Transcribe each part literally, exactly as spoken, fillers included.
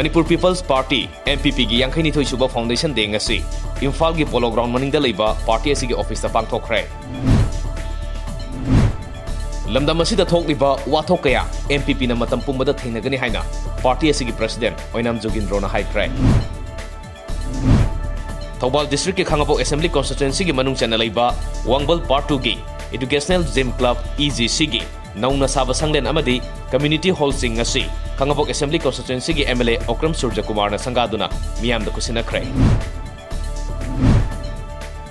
Manipur People's Party, M P P ꯒꯤ ꯌꯥꯡꯈꯩꯅꯤꯊꯣꯏ ꯁꯨꯕ Foundation Day ꯉꯁꯤ ꯏꯝꯐꯥꯜꯒꯤ Polo Ground ꯃꯅꯤꯡꯗ ꯂꯩꯕ party ꯑꯁꯤꯒꯤ office ꯇ ꯄꯥꯡꯊꯣꯛꯈ꯭ꯔꯦ꯫ ꯂꯝꯗꯝ ꯑꯁꯤꯗ ꯊꯣꯛꯂꯤꯕ ꯋꯥꯊꯣꯛ ꯀꯌꯥ M P P ꯅ ꯃꯇꯝ ꯄꯨꯝꯕꯗ ꯊꯦꯡꯅꯒꯅꯤ ꯍꯥꯏꯅ party ꯑꯁꯤꯒꯤ President ꯑꯣꯏꯅꯥꯝ ꯖꯣꯒꯤꯟꯗ꯭ꯔꯣꯅ ꯍꯥꯏꯈ꯭ꯔꯦ꯫ ꯊꯧꯕꯥꯜ district ꯀꯤ ꯈꯥꯉꯕꯣꯛ Assembly Constituency ꯒꯤ ꯃꯅꯨꯡ ꯆꯟꯅ ꯂꯩꯕ ꯋꯥꯡꯕꯜ Part two ꯒꯤ Educational Gym Club, E G C ꯒꯤ ꯅꯧꯅ ꯁꯥꯕ ꯁꯪꯂꯦꯟ ꯑꯃꯗꯤ community hall ꯁꯤꯡ ꯑꯁꯤ ꯈꯥꯉꯕꯣꯛ Assembly Constituency ꯒꯤ M L A ꯑꯣꯀ꯭ꯔꯝ ꯁꯨꯔꯖꯀꯨꯃꯥꯔꯅ ꯁꯪꯒꯥꯗꯨꯅ ꯃꯤꯌꯥꯝꯗ ꯈꯨꯠꯁꯤꯟꯅꯈ꯭ꯔꯦ꯫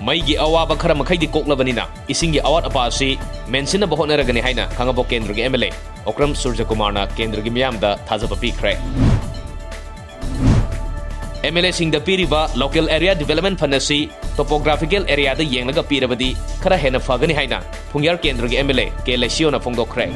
ꯃꯩꯒꯤ ꯑꯋꯥꯕ ꯈꯔ ꯃꯈꯩꯗꯤ ꯀꯣꯛꯂꯕꯅꯤꯅ, ꯏꯁꯤꯡꯒꯤ ꯑꯋꯥꯠ ꯑꯄꯥ ꯑꯁꯤ ꯃꯦꯟꯁꯤꯟꯅꯕ ꯍꯣꯠꯅꯔꯒꯅꯤ ꯍꯥꯏꯅ ꯈꯥꯉꯕꯣꯛ ꯀꯦꯟꯗ꯭ꯔꯒꯤ M L A ꯑꯣꯀ꯭ꯔꯝ ꯁꯨꯔꯖꯀꯨꯃꯥꯔꯅ ꯀꯦꯟꯗ꯭ꯔꯒꯤ ꯃꯤꯌꯥꯝꯗ ꯊꯥꯖꯕ ꯄꯤꯈ꯭ꯔꯦ꯫ M L A ꯁꯤꯡꯗ ꯄꯤꯔꯤꯕ Local Area Development Fund ꯑꯁꯤ topographical area ꯗ ꯌꯦꯡꯂꯒ ꯄꯤꯔꯕꯗꯤ ꯈꯔ ꯍꯦꯟꯅ ꯐꯒꯅꯤ ꯍꯥꯏꯅ ꯐꯨꯡꯌꯥꯔ ꯀꯦꯟꯗ꯭ꯔꯒꯤ M L A ꯀꯦ ꯂꯩꯁꯤꯌꯣꯅ ꯐꯣꯡꯗꯣꯛꯈ꯭ꯔꯦ꯫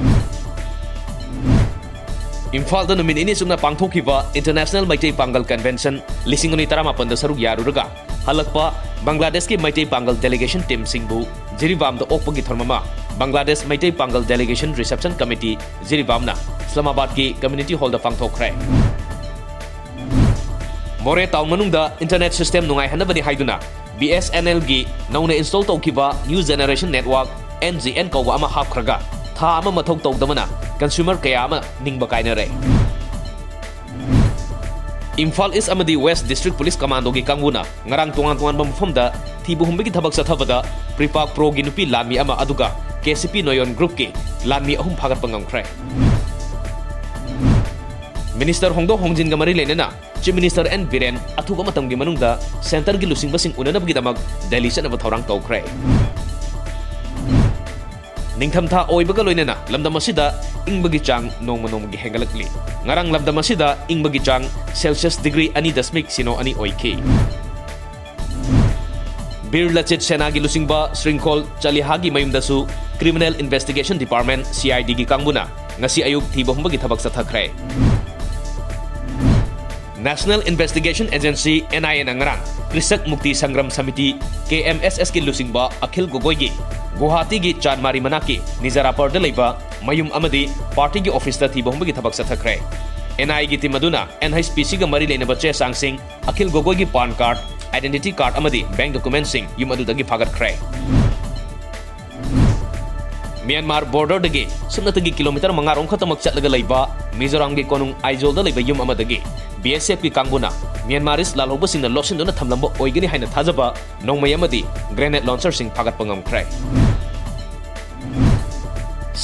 ꯏꯝꯐꯥꯜꯗ ꯅꯨꯃꯤꯠ ꯅꯤꯅꯤ ꯆꯨꯞꯅ ꯄꯥꯡꯊꯣꯛꯈꯤꯕ International ꯃꯩꯇꯩ ꯄꯥꯡꯒꯜ Convention ꯂꯤꯁꯤꯡ ꯑꯅꯤ ꯇꯔꯥꯃꯥꯄꯟꯗ ꯁꯔꯨꯛ ꯌꯥꯔꯨꯔꯒ ꯍꯜꯂꯛꯄ ꯕꯪꯒ꯭ꯂꯥꯗꯦꯁꯀꯤ ꯃꯩꯇꯩ ꯄꯥꯡꯒꯜ delegation team ꯁꯤꯡꯕꯨ ꯖꯤꯔꯤꯕꯥꯝꯗ ꯑꯣꯛꯄꯒꯤ ꯊꯧꯔꯝ ꯑꯃ ꯕꯪꯒ꯭ꯂꯥꯗꯦꯁ ꯃꯩꯇꯩ ꯄꯥꯡꯒꯜ Delegation Reception Committee, ꯖꯤꯔꯤꯕꯥꯝꯅ ꯏꯁꯂꯥꯃꯥꯕꯥꯗꯀꯤ community hall ꯗ ꯄꯥꯡꯊꯣꯛꯈ꯭ꯔꯦ꯫ ꯃꯣꯔꯦ town ꯃꯅꯨꯡꯗ internet system ꯅꯨꯡꯉꯥꯏꯍꯟꯅꯕꯅꯤ ꯍꯥꯏꯗꯨꯅ B S N L ꯒꯤ ꯅꯧꯅ install ꯇꯧꯈꯤꯕ New Generation Network, N G N ꯀꯧꯕ ꯑꯃ ꯍꯥꯞꯈ꯭ꯔꯒ ꯊꯥ ꯑꯃ ꯃꯊꯧ ꯇꯧꯗꯕꯅ consumer ꯀꯌꯥ ꯑꯃ ꯅꯤꯡꯕ ꯀꯥꯏꯅꯔꯦ꯫ ꯏꯝꯐꯥꯜ East ꯑꯃꯗꯤ West District Police Commando ꯒꯤ ꯀꯥꯡꯕꯨꯅ ꯉꯔꯥꯡ ꯇꯣꯉꯥꯟ ꯇꯣꯉꯥꯟꯕ ꯃꯐꯝꯗ ꯊꯤꯕ ꯍꯨꯝꯕꯒꯤ ꯊꯕꯛ ꯆꯠꯊꯕꯗ PREPAK Pro ꯒꯤ ꯅꯨꯄꯤ ꯂꯥꯟꯃꯤ ꯑꯃ ꯑꯗꯨꯒ K C P Noyon Group ꯀꯤ ꯂꯥꯟꯃꯤ ꯑꯍꯨꯝ ꯐꯥꯒꯠꯄ ꯉꯝꯈ꯭ꯔꯦ꯫ Minister ꯍꯣꯡꯗꯣꯛ ꯍꯣꯡꯖꯤꯟꯒ ꯃꯔꯤ ꯂꯩꯅꯅ Chief Minister N ꯕꯤꯔꯦꯟ ꯑꯊꯨꯕ ꯃꯇꯝꯒꯤ ꯃꯅꯨꯡꯗ centre ꯒꯤ ꯂꯨꯆꯤꯡꯕꯁꯤꯡ ꯎꯅꯅꯕꯒꯤꯗꯃꯛ ꯗꯦꯜꯂꯤ ꯆꯠꯅꯕ ꯊꯧꯔꯥꯡ ꯇꯧꯈ꯭ꯔꯦ꯫ ꯅꯤꯡꯊꯝꯊꯥ ꯑꯣꯏꯕꯒ ꯂꯣꯏꯅꯅ ꯂꯝꯗꯝ ꯑꯁꯤꯗ ꯏꯪꯕꯒꯤ ꯆꯥꯡ ꯅꯣꯡꯃ ꯅꯣꯡꯃꯒꯤ ꯍꯦꯟꯒꯠꯂꯛꯂꯤ꯫ ꯉꯔꯥꯡ ꯂꯝꯗꯝ ꯑꯁꯤꯗ ꯏꯪꯕꯒꯤ ꯆꯥꯡ Celsius degree ꯑꯅꯤ ꯗꯁꯃꯤꯛ ꯁꯤꯅꯣ ꯑꯅꯤ ꯑꯣꯏꯈꯤ꯫ ꯕꯤꯔ ꯂꯆꯤꯠ ꯁꯦꯅꯥꯒꯤ ꯂꯨꯆꯤꯡꯕ ꯁ꯭ꯔꯤꯡꯈꯣꯜ ꯆꯂꯤꯍꯥꯒꯤ ꯃꯌꯨꯝꯗꯁꯨ Criminal Investigation Department, C I D ꯒꯤ ꯀꯥꯡꯕꯨꯅ ꯉꯁꯤ ꯑꯌꯨꯛ ꯊꯤꯕ ꯍꯨꯝꯕꯒꯤ ꯊꯕꯛ ꯆꯠꯊꯈ꯭ꯔꯦ꯫ National Investigation Agency, N I A ꯅ ꯉꯔꯥꯡ ꯀ꯭ꯔꯤꯁꯛ ꯃꯨꯛꯇꯤ ꯁꯪꯒ꯭ꯔꯝ samiti, K M S S ꯀꯤ ꯂꯨꯆꯤꯡꯕ ꯑꯈꯤꯜ ꯒꯣꯒꯣꯏꯒꯤ ꯒꯨꯋꯥꯍꯥꯇꯤꯒꯤ ꯆꯥꯟꯃꯥꯔꯤ ꯃꯅꯥꯛꯀꯤ ꯅꯤꯖꯔꯥꯄꯔꯗ ꯂꯩꯕ ꯃꯌꯨꯝ ꯑꯃꯗꯤ party ꯒꯤ office ꯇ ꯊꯤꯕ ꯍꯨꯝꯕꯒꯤ ꯊꯕꯛ ꯆꯠꯊꯈ꯭ꯔꯦ꯫ NIA ꯒꯤ team ꯑꯗꯨꯅ NHPC ꯒ ꯃꯔꯤ ꯂꯩꯅꯕ ꯆꯦ ꯆꯥꯡꯁꯤꯡ, ꯑꯈꯤꯜ ꯒꯣꯒꯣꯏꯒꯤ PAN card, identity card ꯑꯃꯗꯤ bank document ꯁꯤꯡ ꯌꯨꯝ ꯑꯗꯨꯗꯒꯤ ꯐꯥꯒꯠꯈ꯭ꯔꯦ꯫ ꯃ꯭ꯌꯥꯟꯃꯥꯔ border ꯗꯒꯤ ꯁꯨꯞꯅꯇꯒꯤ kilometre ꯃꯉꯥ ꯔꯣꯝ ꯈꯛꯇꯃꯛ ꯆꯠꯂꯒ ꯂꯩꯕ ꯃꯤꯖꯣꯔꯥꯝꯒꯤ ꯀꯣꯅꯨꯡ ꯑꯥꯏꯖꯣꯜꯗ ꯂꯩꯕ ꯌꯨꯝ ꯑꯃꯗꯒꯤ BSF ꯀꯤ ꯀꯥꯡꯕꯨꯅ ꯃ꯭ꯌꯥꯟꯃꯥꯔꯤꯁ ꯂꯥꯜꯍꯧꯕꯁꯤꯡꯅ ꯂꯣꯠꯁꯤꯟꯗꯨꯅ ꯊꯝꯂꯝꯕ ꯑꯣꯏꯒꯅꯤ ꯍꯥꯏꯅ ꯊꯥꯖꯕ ꯅꯣꯡꯃꯩ ꯑꯃꯗꯤ grenade launcher ꯁꯤꯡ ꯐꯥꯒꯠꯄ ꯉꯝꯈ꯭ꯔꯦ꯫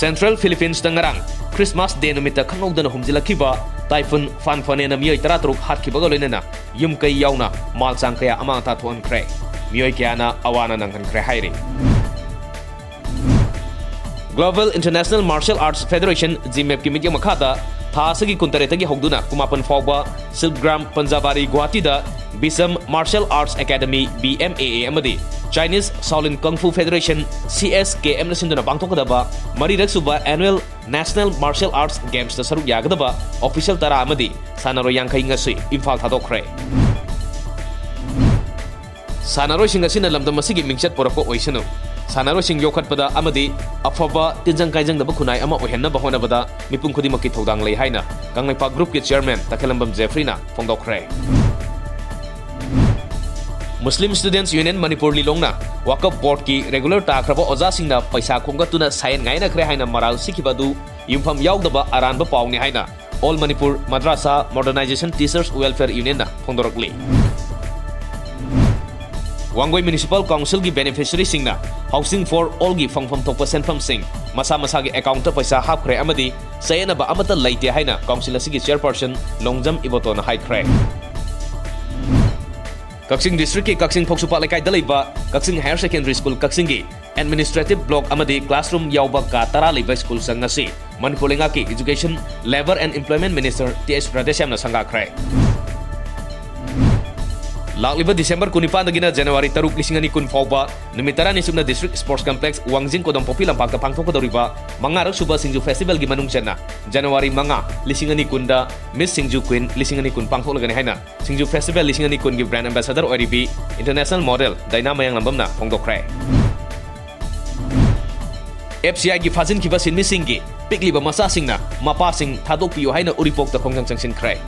Central Philippines ꯇ ꯉꯔꯥꯡ Christmas Day ꯅꯨꯃꯤꯠꯇ ꯈꯪꯍꯧꯗꯅ ꯍꯨꯝꯖꯤꯜꯂꯛꯈꯤꯕ Typhoon Phanphone ꯅ ꯃꯤꯑꯣꯏ ꯇꯔꯥꯇꯔꯨꯛ ꯍꯥꯠꯈꯤꯕꯒ ꯂꯣꯏꯅꯅ ꯌꯨꯝ ꯀꯩ ꯌꯥꯎꯅ ꯃꯥꯜ ꯆꯥꯡ ꯀꯌꯥ ꯑꯃꯥꯡ ꯑꯇꯥ ꯊꯣꯛꯍꯟꯈ꯭ꯔꯦ꯫ ꯃꯤꯑꯣꯏ ꯀꯌꯥꯅ ꯑꯋꯥ ꯑꯅꯥ ꯅꯪꯍꯟꯈ꯭ꯔꯦ ꯍꯥꯏꯔꯤ꯫ Global International Martial Arts Federation, GMAF ꯀꯤ ꯃꯤꯠꯌꯦꯡ ꯃꯈꯥꯗ ꯊꯥ ꯑꯁꯤꯒꯤ ꯀꯨꯟꯇꯔꯦꯠꯇꯒꯤ ꯍꯧꯗꯨꯅ ꯀꯨꯟꯃꯥꯄꯟ ꯐꯥꯎꯕ ꯁꯤꯜꯞꯒ꯭ꯔꯥꯝ ꯄꯟꯖꯥꯕꯥꯔꯤ ꯒꯨꯋꯥꯍꯥꯇꯤꯗ ꯕꯤꯁꯝ Martial Arts Academy, BMAA, ꯑꯃꯗꯤ Chinese Shaolin Kung Fu Federation, CSKF ꯅ ꯁꯤꯟꯗꯨꯅ ꯄꯥꯡꯊꯣꯛꯀꯗꯕ ꯃꯔꯤꯔꯛ ꯁꯨꯕ Annual National Martial Arts Games ꯇ ꯁꯔꯨꯛ ꯌꯥꯒꯗꯕ official ꯇꯔꯥ ꯑꯃꯗꯤ ꯁꯥꯟꯅꯔꯣꯏ ꯌꯥꯡꯈꯩ ꯉꯁꯤ ꯏꯝꯐꯥꯜ ꯊꯥꯗꯣꯛꯈ꯭ꯔꯦ꯫ ꯁꯥꯟꯅꯔꯣꯏꯁꯤꯡ ꯑꯁꯤꯅ ꯂꯝꯗꯝ ꯑꯁꯤꯒꯤ ꯃꯤꯡꯆꯠ ꯄꯨꯔꯛꯄ ꯑꯣꯏꯁꯅꯨ꯫ ꯁꯥꯟꯅꯔꯣꯏꯁꯤꯡ ꯌꯣꯛꯈꯠꯄꯗ ꯑꯃꯗꯤ ꯑꯐꯕ ꯇꯤꯟꯖꯪ ꯀꯥꯏꯖꯪꯗꯕ ꯈꯨꯟꯅꯥꯏ ꯑꯃ ꯑꯣꯏꯍꯟꯅꯕ ꯍꯣꯠꯅꯕꯗ ꯃꯤꯄꯨꯝ ꯈꯨꯗꯤꯡꯃꯛꯀꯤ ꯊꯧꯗꯥꯡ ꯂꯩ ꯍꯥꯏꯅ ꯀꯪꯂꯩꯄꯥꯛ group ꯀꯤ chairman ꯇꯈꯦꯜꯂꯝꯕꯝ ꯖꯦꯐ꯭ꯔꯤꯅ ꯐꯣꯡꯗꯣꯛꯈ꯭ꯔꯦ꯫ Muslim Students Union Manipur ꯂꯤꯂꯣꯡꯅ ꯋꯥꯀꯐ board ꯀꯤ regular ꯇꯥꯈ꯭ꯔꯕ ꯑꯣꯖꯥꯁꯤꯡꯅ ꯄꯩꯁꯥ ꯈꯣꯝꯒꯠꯇꯨꯅ ꯁꯥꯏꯑꯦꯟ ꯉꯥꯏꯅꯈ꯭ꯔꯦ ꯍꯥꯏꯅ ꯃꯔꯥꯜ ꯁꯤꯈꯤꯕ ꯑꯗꯨ ꯌꯨꯝꯐꯝ ꯌꯥꯎꯗꯕ ꯑꯔꯥꯟꯕ ꯄꯥꯎꯅꯤ ꯍꯥꯏꯅ All Manipur Madrasa Modernization Teachers Welfare Union ꯅ ꯐꯣꯡꯗꯣꯔꯛꯂꯤ꯫ ꯋꯥꯡꯒꯣꯏ Municipal Council ꯒꯤ beneficiary ꯁꯤꯡꯅ Housing for All ꯒꯤ ꯐꯪꯐꯝ ꯊꯣꯛꯄ ꯁꯦꯟꯐꯝꯁꯤꯡ ꯃꯁꯥ ꯃꯁꯥꯒꯤ account ꯇ ꯄꯩꯁꯥ ꯍꯥꯞꯈ꯭ꯔꯦ ꯑꯃꯗꯤ ꯆꯌꯦꯠꯅꯕ ꯑꯃꯠꯇ ꯂꯩꯇꯦ ꯍꯥꯏꯅ council ꯑꯁꯤꯒꯤ chairperson ꯂꯣꯡꯖꯝ ꯏꯕꯣꯇꯣꯅ ꯍꯥꯏꯈ꯭ꯔꯦ꯫ ꯀꯛꯆꯤꯡ district ꯀꯤ ꯀꯛꯆꯤꯡ ꯐꯧꯁꯨꯄꯥꯠ ꯂꯩꯀꯥꯏꯗ ꯂꯩꯕ ꯀꯛꯆꯤꯡ Higher Secondary School ꯀꯛꯆꯤꯡꯒꯤ administrative block ꯑꯃꯗꯤ classroom ꯌꯥꯎꯕ ꯀꯥ ꯇꯔꯥ ꯂꯩꯕ school ꯁꯪ ꯑꯁꯤ ꯃꯅꯤꯄꯨꯔ ꯂꯩꯉꯥꯛꯀꯤ Education, Labour and Employment Minister T H ꯔꯥꯙꯦꯁ꯭ꯌꯥꯝꯅ ꯁꯪꯒꯥꯈ꯭ꯔꯦ꯫ ꯂꯥꯛꯂꯤꯕ December ꯀꯨꯟꯅꯤꯄꯥꯟꯗꯒꯤꯅ January ꯇꯔꯨꯛ, ꯂꯤꯁꯤꯡ ꯑꯅꯤ ꯀꯨꯟ ꯐꯥꯎꯕ ꯅꯨꯃꯤꯠ ꯇꯔꯥꯅꯤ ꯆꯨꯞꯅ District Sports Complex ꯋꯥꯡꯖꯤꯡ ꯀꯣꯗꯣꯝꯄꯣꯛꯄꯤ ꯂꯝꯄꯥꯛꯇ ꯄꯥꯡꯊꯣꯛꯀꯗꯧꯔꯤꯕ ꯃꯉꯥꯔꯛ ꯁꯨꯕ ꯁꯤꯡꯖꯨ festival ꯒꯤ ꯃꯅꯨꯡ ꯆꯟꯅ January ꯃꯉꯥ, ꯂꯤꯁꯤꯡ ꯑꯅꯤ ꯀꯨꯟꯗ Miss ꯁꯤꯡꯖꯨ Queen ꯂꯤꯁꯤꯡ ꯑꯅꯤ ꯀꯨꯟ ꯄꯥꯡꯊꯣꯛꯂꯒꯅꯤ ꯍꯥꯏꯅ ꯁꯤꯡꯖꯨ festival ꯂꯤꯁꯤꯡ ꯑꯅꯤ ꯀꯨꯟꯒꯤ brand ambassador ꯑꯣꯏꯔꯤꯕꯤ international model ꯗꯥꯏꯅꯥ ꯃꯌꯥꯡꯂꯝꯕꯝꯅ ꯐꯣꯡꯗꯣꯛꯈ꯭ꯔꯦ꯫ F C I ꯒꯤ ꯐꯥꯖꯤꯟꯈꯤꯕ ꯁꯤꯟꯃꯤꯁꯤꯡꯒꯤ ꯄꯤꯛꯂꯤꯕ ꯃꯆꯥꯁꯤꯡꯅ ꯃꯄꯥꯁꯤꯡ ꯊꯥꯗꯣꯛꯄꯤꯌꯨ ꯍꯥꯏꯅ ꯎꯔꯤꯄꯣꯛꯇ ꯈꯣꯡꯖꯪ ꯆꯪꯁꯤꯟꯈ꯭ꯔꯦ꯫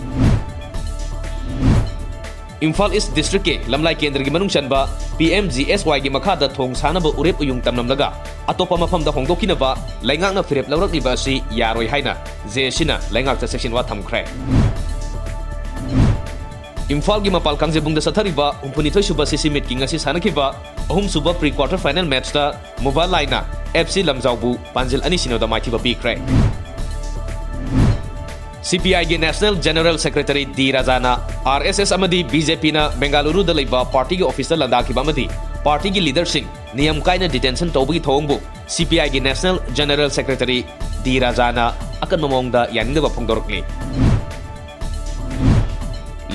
ꯏꯝꯐꯥꯜ ꯏꯁ ꯗꯤꯁꯇ꯭ꯔꯤꯛꯀꯤ ꯂꯝꯂꯥꯏ ꯀꯦꯟꯗ꯭ꯔꯒꯤ ꯃꯅꯨꯡ ꯆꯟꯕ ꯄꯤ ꯑꯦꯝ ꯖꯤ ꯑꯦꯁ ꯋꯥꯏꯒꯤ ꯃꯈꯥꯗ ꯊꯣꯡ ꯁꯥꯅꯕ ꯎꯔꯦꯞ ꯎꯌꯨꯡ ꯇꯝꯂꯝꯂꯒ ꯑꯇꯣꯞꯄ ꯃꯐꯝꯗ ꯍꯣꯡꯗꯣꯛꯈꯤꯅꯕ ꯂꯩꯉꯥꯛꯅ ꯐꯤꯔꯦꯞ ꯂꯧꯔꯛꯂꯤꯕ ꯑꯁꯤ ꯌꯥꯔꯣꯏ ꯍꯥꯏꯅ ꯖꯦ ꯑꯦꯁ ꯁꯤꯅ ꯂꯩꯉꯥꯛꯇ ꯆꯦꯛꯁꯤꯟ ꯋꯥ ꯊꯝꯈ꯭ꯔꯦ꯫ ꯏꯝꯐꯥꯜꯒꯤ ꯃꯄꯥꯜ ꯀꯥꯡꯖꯩꯕꯨꯡꯗ ꯆꯠꯊꯔꯤꯕ ꯍꯨꯝꯐꯨꯅꯤꯊꯣꯏ ꯁꯨꯕ ꯁꯤ ꯁꯤ ꯃꯤꯠꯀꯤ ꯉꯁꯤ ꯁꯥꯟꯅꯈꯤꯕ ꯑꯍꯨꯝꯁꯨꯕ ꯄ꯭ꯔꯤ ꯀ꯭ꯋꯥꯔꯇꯔ ꯐꯥꯏꯅꯦꯜ ꯃꯦꯠꯆꯇ ꯃꯣꯕꯥꯏꯜ ꯂꯥꯏꯅ ꯑꯦꯐ ꯁꯤ ꯂꯝꯖꯥꯎꯕꯨ ꯄꯥꯟꯖꯤꯜ ꯑꯅꯤ ꯁꯤꯅꯣꯗ ꯃꯥꯏꯊꯤꯕ ꯄꯤꯈ꯭ꯔꯦ꯫ ꯁꯤ ꯄꯤ ꯑꯥꯏꯒꯤ ꯅꯦꯁꯅꯦꯜ ꯖꯦꯅꯔꯦꯜ ꯁꯦꯀ꯭ꯔꯦꯇꯔꯤ ꯗꯤ ꯔꯥꯖꯥꯅ ꯑꯥꯔ ꯑꯦꯁ ꯑꯦꯁ ꯑꯃꯗꯤ ꯕꯤ ꯖꯦ ꯄꯤꯅ ꯕꯦꯡꯒꯥꯂꯨꯔꯨꯗ ꯂꯩꯕ ꯄꯥꯔꯇꯤꯒꯤ ꯑꯣꯐꯤꯁꯇ ꯂꯥꯟꯗꯥꯈꯤꯕ ꯑꯃꯗꯤ ꯄꯥꯔꯇꯤꯒꯤ ꯂꯤꯗꯔꯁꯤꯡ ꯅꯤꯌꯝ ꯀꯥꯏꯅ ꯗꯤꯇꯦꯟꯁꯟ ꯇꯧꯕꯒꯤ ꯊꯧꯑꯣꯡꯕꯨ ꯁꯤ ꯄꯤ ꯑꯥꯏꯒꯤ ꯅꯦꯁꯅꯦꯜ ꯖꯦꯅꯔꯦꯜ ꯁꯦꯀ꯭ꯔꯦꯇꯔꯤ ꯗꯤ ꯔꯥꯖꯥꯅ ꯑꯀꯟꯕ ꯃꯑꯣꯡꯗ ꯌꯥꯅꯤꯡꯗꯕ ꯐꯣꯡꯗꯣꯔꯛꯂꯤ꯫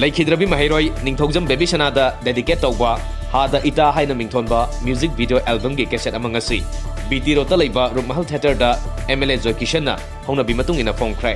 ꯂꯩꯈꯤꯗ꯭ꯔꯕꯤ ꯃꯍꯩꯔꯣꯏ ꯅꯤꯡꯊꯧꯖꯝ ꯕꯦꯕꯤꯁꯅꯥꯗ ꯗꯦꯗꯤꯀꯦꯠ ꯇꯧꯕ ꯍꯥꯗ ꯏꯇꯥ ꯍꯥꯏꯅ ꯃꯤꯡꯊꯣꯟꯕ ꯃ꯭ꯌꯨꯖꯤꯛ ꯚꯤꯗꯤꯑꯣ ꯑꯦꯜꯕꯝꯒꯤ ꯀꯦꯁꯦꯠ ꯑꯃ ꯉꯁꯤ ꯕꯤ ꯇꯤ ꯔꯣꯗꯇ ꯂꯩꯕ ꯔꯨꯞꯃꯍꯜ ꯊꯤꯌꯦꯇꯔꯗ ꯑꯦꯝ ꯑꯦꯜ ꯑꯦ ꯖꯣꯏꯀꯤꯁꯟꯅ ꯍꯧꯅꯕꯤ ꯃꯇꯨꯡ ꯏꯟꯅ ꯐꯣꯡꯈ꯭ꯔꯦ꯫